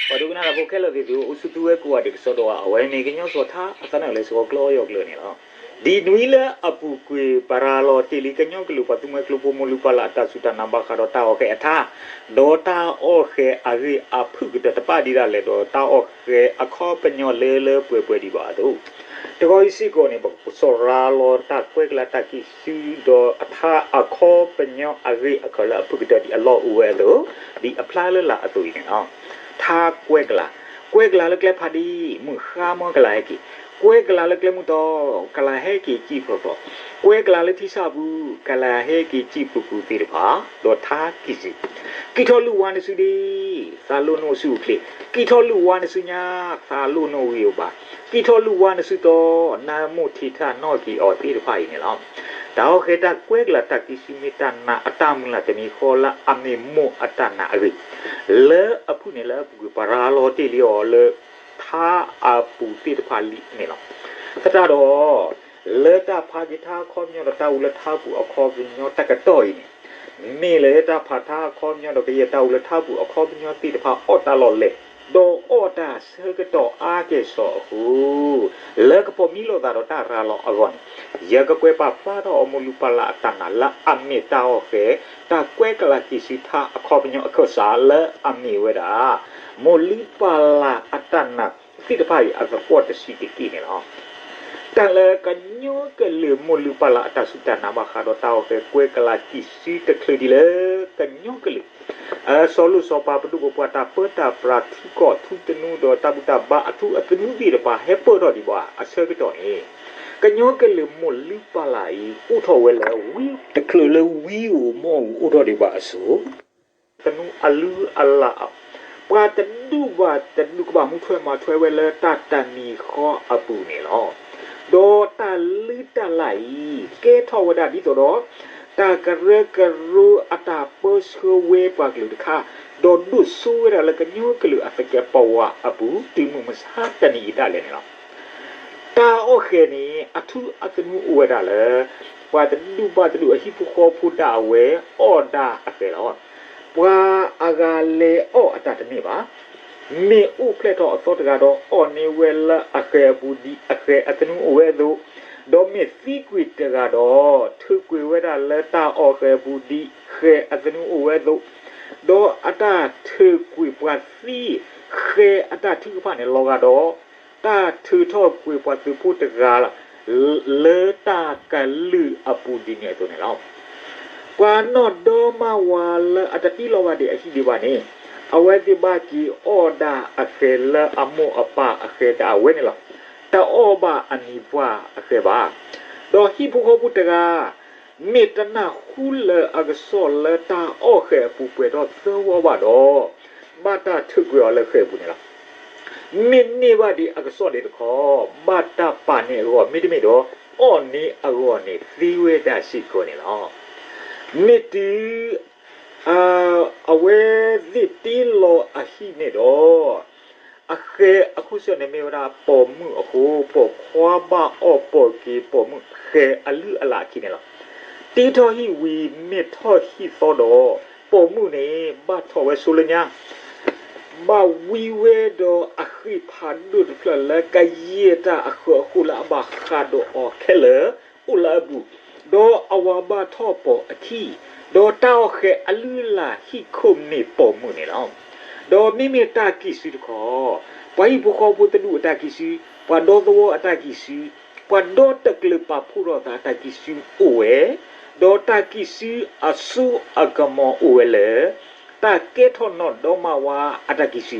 ပှၤဒိကနၣ်တၢ်ဖိခဲလၢာ်သ့ၣ်သု အိၣ်ဆူၣ်သုဝဲကိးဂၤဒဲးကစီဒီး အဝဲမ့ၢ်ကညီစီၤထါအသးနၢၣ်လၢ စှီၤကျၢအီယီၤကျၢန့ၣ်လီၤ. ဒ်နွံလၢအပူၤကွံာ် ပရၤလီၤတ့ၢ်လံ ကညီကလုာ်ပှၤသူမှဲကျိဖိ မိၢ်လုၢ်ပၢ်လၢ်အတၢ်စူၢ်တၢ်နာ်ဘၣ်ဃးဒီးတၢ်အီၣ်ဃဲၤအထါ ဒီးတၢ်အီၣ်ဃဲၤအဂ့ၢ်အဖုၣ်ကတၢၢ်တပာ်ဒံးဒၣ်လဲာ်ဒီး တၢ်အီၣ်ဃဲၤအခီပညီလၢလၢပှဲၤပှဲၤဒံးဘၣ်အသိး, တဂီၤအံၤစ့ၢ်ကီးန့ၣ် ပကစီၤရၤလီၤတၢ်ကွဲးကလၤတၢ်ကံၢ်ဆူဒီးအထါအခီပညီအဂ့ၢ်အခၢၣ်လၢအဖုၣ်ကတၢၢ်ဒ်အလီၢ်အိၣ်ဝဲအသိး, ဒ်အဖျါလၢလၢအသိးအံၤန့ၣ်လီၤ. ထါကွဲးကလၤ, ကွဲးကလၤလၢကျဲဖးဒံ, မုၢ်ဃါမၢကလၤဟဲက့ၤ, ကွဲးကလၤလၢကျဲမုၢ်တီ, ကလၤဟဲက့ၤစံၣ်ဖျိးဖျိး, ကွဲးကလၤလၢထံဆၣ်ပူၤ, ကလၤဟဲက့ၤစံၣ်ဖျိးဖျိးသ့ၣ်တဖၣ်, ဒီးထါကံၢ်ဆူ ကံၢ်ထီၣ်လုၢ်ဝါနစုဒ့, သးလိၣ်နအိၣ်ဆူၣ်အိၣ်ချ့, ကံၢ်ထီၣ်လုၢ်ဝါနစုညါ, သးလိၣ်နအိၣ်ဂံၢ်အိၣ်ဘါ, ကံၢ်ထီၣ်လုၢ်ဝါနစုတီ, နၢမူၣ်ထံထၣ်နီၣ်က့ၤအီၤသ့ၣ်တဖၣ်အံၤန့ၣ်လီၤ. တၢ်အီၣ်ဃဲၤတၢ်ကွဲးကလၤတၢ်ကံၢ်ဆူမ့ၢ်တၢ်နာ်အတၢ်မုၢ်လၢ်တမံၤဃီလၢအမ့ၢ်မိၢ်အတၢ်နာ်အဂ့ၢ်, လၢအဖုၣ်န့ၣ်လၢအပူၤကွံာ် ပရၤလီၤတ့ၢ်လံအီၤလၢ ထါအပူၤသ့ၣ်တဖၣ်လံန့ၣ်လီၤ. သတးဒီး လၢတၢ်ဖးက့ၤထါအခီပညီဒီးတၢ်အိၣ်လၢထါပူၤအခီပညီတကတီၢ်အံၤန့ၣ်, မ့ၢ်လၢတၢ်ဖးထါအခီပညီဒီးကယဲၢ်တၢ်အိၣ်လၢထါပူၤအခီပညီသ့ၣ်တဖၣ်အီၣ်တၢ်လီၢ်လဲၢ်, ဒီးအီၣ်တၢ်ဆၢကတီၢ်အါကဲၣ်ဆိးအဃိ, လၢကပိာ်မံလိာ်သးဒီးတၢ်ရၤလီၤအဂီၢ်န့ၣ်, ယကကွဲးပာ်ဖျါထီၣ်အီၤမိၢ်လုၢ်ပၢ်လၢ်အတၢ်နာ်လၢအမ့ၢ်တၢ်အီၣ်ဃဲၤ တၢ်ကွဲးကလၤကံၢ်ဆူထါအခီပညီအခၢၣ်စးလၢအမ့ၢ်ဝဲဒၣ် မိၢ်လုၢ်ပၢ်လၢ်အတၢ်နာ်သ့ၣ်တဖၣ်အံၤအသပှၢ်တဆံးတက့ၢ်န့ၣ်လီၤ. တၢ်လၢကညီကလုာ်မိၢ်လုၢ်ပၢ်လၢ်အတၢ်စူၢ်တၢ်နာ်ဘၣ်ဃးဒီးတၢ်အီၣ်ဃဲၤကွဲးကလၤကံၢ်ဆူတချုးဒံးလၢကညီကလုာ် အစီၤလိၣ်စီၤပၤပဒိၣ်ပပှၢ်တၢ်ပၢတၢ်ပြးထံကီၢ်ထူသနူဒီးတၢ်ဘူၣ်တၢ်ဘါအထူအသနူသ့ၣ်တဖၣ် ဟဲပၢၢ်ထီၣ်ဒံးဘၣ်အဆၢကတီၢ်န့ၣ်, ကညီကလုာ်မိၢ်လုၢ်ပၢ်လၢ်အံၤ အိၣ်ထီၣ်ဝဲလၢဝံတချုးလၢဝံဧိၤမီၢ်ဧိၤအိၣ်ထီၣ်ဒံးဘၣ်အစိၤ သနူအလုၢ်အလၢ်, ပှၤတဒူၣ်ဘၣ်တဒူၣ်ကဘၣ်မူထွဲမၤထွဲဝဲလၢတၢ်တမံၤဃီအပူၤန့ၣ်လီၤ. ဒီးတၢ်လုၢ်တၢ်လၢ်အံၤ ကဲထီၣ်ဝဲဒၣ်ဒ်သိးဒီး တၢ်ကရၢကရိအတၢ်ပၢဆှၢဝဲပှၤကလုာ်တခါ, ဒီးဒိၣ်စိဝဲဒၣ်လၢကညီကလုာ်အသကဲးပဝးအပူၤ တုၤမုၢ်မဆါတနံၤအံၤဒၣ်လဲာ်န့ၣ်လီၤ. တၢ်အီၣ်ဃဲၤန့ၣ် အထူအသနူအိၣ်ဝဲဒၣ်လၢ ပှၤတဒူၣ်ဘၣ်တဒူၣ်အဟံၣ်ဖိဃီဖိဒၣ်အဝဲအီၣ်ဒၣ်အဃဲၤလီၤ. ပှၤအဂၤလဲၤအီၣ်အတၢ်တန့ၢ်ဘၣ်. မ့ၢ်အိၣ်ဖျဲၣ်ထီၣ်အသီတဂၤဒီး အီၣ်န့ၢ်ဝဲလၢအဃဲၤအပူၤဒ်အဃဲၤအသနူအိၣ်ဝဲအသိး, ဒီးမ့ၢ်သံကွံာ်တဂၤဒီး ထုးကွံာ်ဝဲဒၣ်လၢတၢ်အီၣ်ဃဲၤအပူၤဒ်ဃဲၤအသနူအိၣ်ဝဲအသိး, ဒီးအတၢ်ထုးကွံာ်ပှၤသံ ဃဲၤအတၢ်ထုကဖၣ်န့ၣ်လီၤဂာ်ဒီး တၢ်ထုးထီၣ်ကွံာ်ပှၤသုးဖိတဂၤ လၢတၢ်ကလုၢ်အပူၤဒ်န့ၣ်အသိးန့ၣ်လီၤ. ပှၤနီၢ်ဒီမါဝၤလၢအတတ့လီၤဘၣ်ဒံးအဟံၣ်ဒံးဘၣ်န့ၣ်, အဝဲသ့ၣ်ဘၣ်က့ၤအီၣ်ဒၣ်အဃဲၤလၢအမိၢ်အပၢ်အဃဲၤဒၣ်အဝဲန့ၣ်လီၤ. တအီၣ်ဘၣ်အမံၤပှၢ်အဃဲၤဘၣ်. ဒီးဟံၣ်ဖိဃီဖိတဂၤ မ့ၢ်တနၢ်ဟူလၢအကစီၣ်လၢတၢ်အီၣ်ဃဲၤအပူၤပှဲၤထီၣ်သၢဝီဘၣ်ဒီး, ဘၣ်တၢ်ထုးကွံာ်အီၤလၢဃဲၤအပူၤန့ၣ်လီၤ. မ့ၢ်န့ၢ်ဘၣ်ဒံးအကစီၣ်ဒံးတခီ, ဘၣ်တၢ်ပာ်န့ၢ်အဂီၢ်မ့တမ့ၢ်ဒီး အီၣ်န့ၢ်အဂီၢ်န့ၣ်သ့ဝဲဒၣ်စ့ၢ်ကီးန့ၣ်လီၤ. မ့ၢ်တုၤ အဝဲသ့ၣ်တ့လီၤအဟံၣ်န့ၣ်ဒီး အဃဲၤအခိၣ်ဆၢၣ်န့ၣ်မ့ၢ်ဝဲဒၣ်ပိာ်မုၣ်အဃိ, ပိာ်ခွါဘၣ်အီၣ်ပိာ်က့ၤပိာ်မုၣ်ဃဲၤအလုၢ်အလၢ်အခံန့ၣ်လီၤ. တ့ထီၣ်ဟံၣ်ဝံၤမ့ၢ်ထီၣ်ဟံၣ်သီဒီး, ပိာ်မုၣ်န့ၣ်ဘၣ်ထီၣ်ဝဲဆိလၢညါ ဘၣ်ဝံဝဲဒီးအဃံၣ်ဖးဒိၣ်တဖျၢၣ်လၢကယဲၢ်တၢ်အဃၢၤအဃိၣ်လၢအဘၣ်ဃးဒီးအီၤခဲလၢာ်အိၣ်လၢအပူၤ, ဒီးအဝၤဘၣ်ထီၣ်ပိာ်အခံ, ဒီးတၢ်အီၣ်ဃဲၤအလုၢ်အလၢ်ဟံၣ်ခိၣ်မ့ၢ်ပိာ်မုၣ်န့ၣ်လီၤ. ဒီးမ့မ့ၢ်တၢ်ကံၢ်ဆူတခီ, ပှၤဟံၣ်ဖိဃီဖိတဒူၣ်အတၢ်ကံၢ်ဆူ, ပှၤဒီသဝီအတၢ်ကံၢ်ဆူ, ပှၤဒီတကျၢၤပာ်ဖှိၣ်ထီၣ်သးအတၢ်ကံၢ်ဆူအိၣ်ဝဲ, ဒီးတၢ်ကံၢ်ဆူအစိအကမီၤအိၣ်ဝဲလၢ တၢ်ကဲထီၣ်နီၢ်ဒီမါဝၤအတၢ်ကံၢ်ဆူ,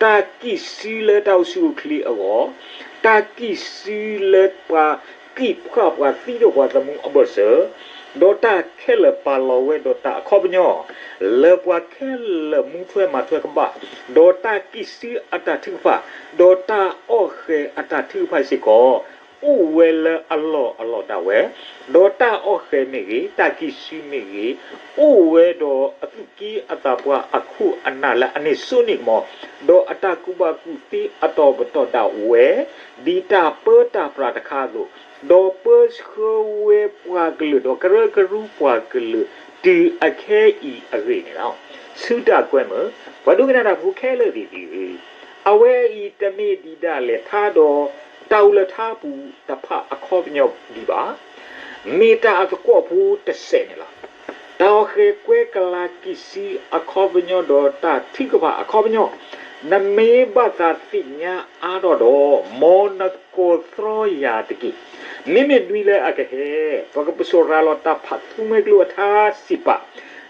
တၢ်ကံၢ်ဆူလၢတၢ်အိၣ်ဆူၣ်အိၣ်ချ့အဂီၢ်, တၢ်ကံၢ်ဆူလၢပှၤကံၢ်ပှၢ်ပှၤသံဒီးပှၤသမူအဘၢၣ်စၢၤ, ဒီးတၢ်ခဲလၢာ်ပာ်လီၤဝဲဒီးတၢ်အခီပညီ, လၢပှၤခဲလၢာ်မူထွဲမၤထွဲကဘၣ်, ဒီးတၢ်ကံၢ်ဆူအတၢ်ထုကဖၣ်, ဒီးတၢ်အီၣ်ဃဲၤအတၢ်ထုကဖၣ်စ့ၢ်ကီး, အိၣ်ဝဲလၢအလီၢ်အလီၢ်ဒၣ်ဝဲ, ဒီးတၢ်အီၣ်ဃဲၤမ့ၢ်ဂ့ၤ, တၢ်ကံၢ်ဆံမ့ၢ်ဂ့ၤ, အိၣ်ဝဲဒီးအသူၣ်က့အသးပှၢ်အခိၣ်အနၢ်လၢအန့ၢ်စိန့ၢ်ကမီၤ, ဒီးအတၢ်ကူၣ်ဘၣ်ကူၣ်သ့အတီၤပတီၢ်ဒၣ်ဝဲ, ဒ်တၢ်ပၢတၢ်ပြးတခါအသိး, ဒီးပၢဆှၢဝဲပှၤကလုာ် ဒီးကရၢကရိပှၤကလုာ် တုၤအခဲအံၤအဂ့ၢ်န့ၣ်လီၤ. ဆူတၢ်ကွဲမုာ်, ပှၤဒိကနၣ်တၢ်ဖိခဲလၢာ်သ့ၣ်သုဧၢ, အဝဲအံၤတမ့ၢ်ဒံးဒၣ်လဲာ်ထါဒီး တၢ်အိၣ်လၢထါပူၤတဖၣ်အခီပညီဒံးဘၣ်, မ့ၢ်တၢ်အသကွီၢ်ဖိတစဲးန့ၣ်လီၤ. တၢ်အီၣ်ဃဲၤကွဲကလၤကံၢ်ဆံအခီပညီ ဒီးတၢ်ထုကဖၣ်အခီပညီ, နမ့ၢ်ဘၣ်သးသ့ၣ်ညါအါထီၣ်ဒီး မ်နကိးသြီယၤတက့ၢ်. မ့မ့ၢ်နွံလၢအကဟဲ, ပကပစိာ်ရၤလီၤတၢ်ဖးထူမွဲကျိအထါစံးပာ်,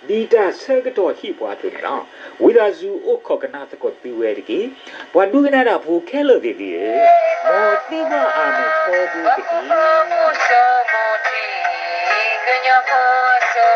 ဒ်တၢ်ဆၢကတီၢ်ဟ့ၣ်ပှၤအသိးန့ၣ်လီၤ. ဝံသးစူၤအိၣ်ခိးကနၣ်သကိးသုဝဲတက့ၢ်. ပှၤဒိကနၣ်တၢ်ဖိခဲလၢာ်သ့ၣ်သုဧၢ, မ်သုဘၣ်အမုာ်ထီဘိတက့ၢ်. ကညီဖိအစိ